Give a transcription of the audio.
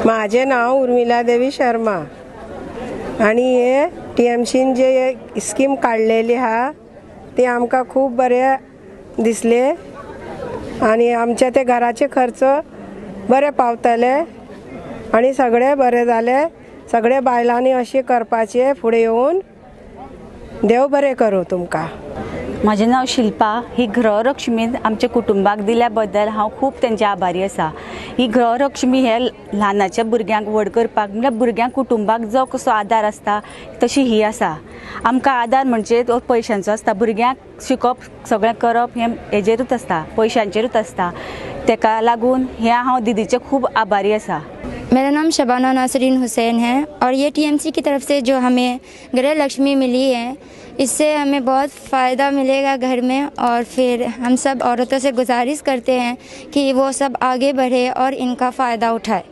म्हाजें नांव उर्मिला देवी शर्मा आनी हे टीएमसीन जे स्कीम काडलेली आहा ती आमकां खूब बरें दिसले आनी आमचे ते घराचे खर्च बरे पावतले आनी सगळे बरें जाले. सगळे बायलांनी अशें करपाचें फुडें येवन. देव बरें करूं तुमकां. म्हाजें नांव शिल्पा. ही गृहलक्ष्मी आमच्या कुटुंबाक दिल्या बद्दल हांव खूब तेंचे आभारी आसा. ही गृहलक्ष्मी हे ल्हानाच्या भुरग्यांक व्हड करपाक म्हणल्यार भुरग्यांक कुटुंबाक जो कसो आदार आसता तशी ही आसा. आमकां आदार म्हणजे तो पयशांचो आसता. भुरग्यांक शिकप सगळें करप हें हेजेरूच आसता, पयशांचेरूच आसता. तेका लागून हें हांव दिदीचें खूब आभारी आसा. मेरा नाम शबाना नासरीन हुसैन है और ये टीएमसी की तरफ से जो हमें गृह लक्ष्मी मिली है इससे हमें बहुत फ़ायदा मिलेगा घर में. और फिर हम सब औरतों से गुजारिश करते हैं कि वो सब आगे बढ़े और इनका फ़ायदा उठाए.